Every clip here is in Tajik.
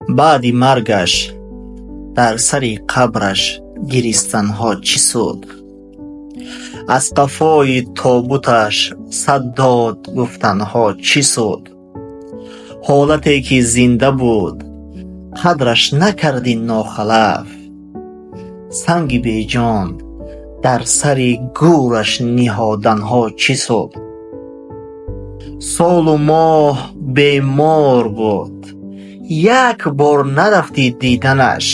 Баъди маргаш дар сари қабраш гиристанҳо чӣ суд? Аз қафои тобуташ сад дод гуфтанҳо чӣ суд? Ҳолате ки зинда буд, қадраш накардӣ нохалаф, санги беҷон дар сари гӯраш ниҳоданҳо чӣ суд? Солу моҳ бемор буд, як бор нарафтӣ диданаш,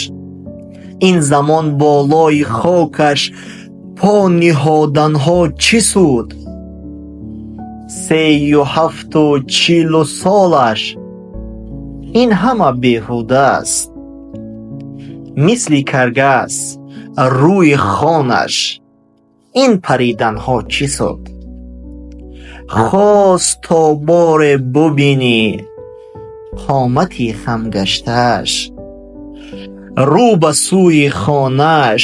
ин замон болои хокаш по ниҳоданҳо чӣ суд? 37-у 40 солаш ин ҳама беҳуда аст, мисли каргас рӯи хонаш ин париданҳо чӣ суд? Хост то боре бубинӣ қомати хамгаштааш, рӯ ба сӯи хонааш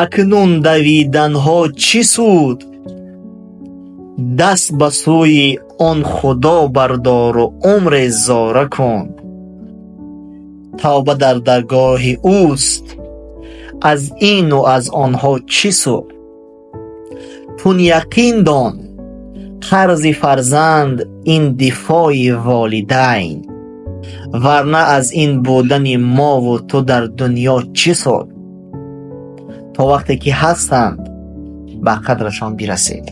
акнун давиданҳо чӣ суд? Даст ба сӯи он Худо бардору умре зора кун, тавба дар даргоҳи ӯст, аз ину аз онҳо чӣ суд? Чун яқин дон, қарзи фарзанд ин дифои волидайн, варна аз ин будани мову ту дар дунё чӣ суд? То вақте ки ҳастанд, ба қадрашон бирасед.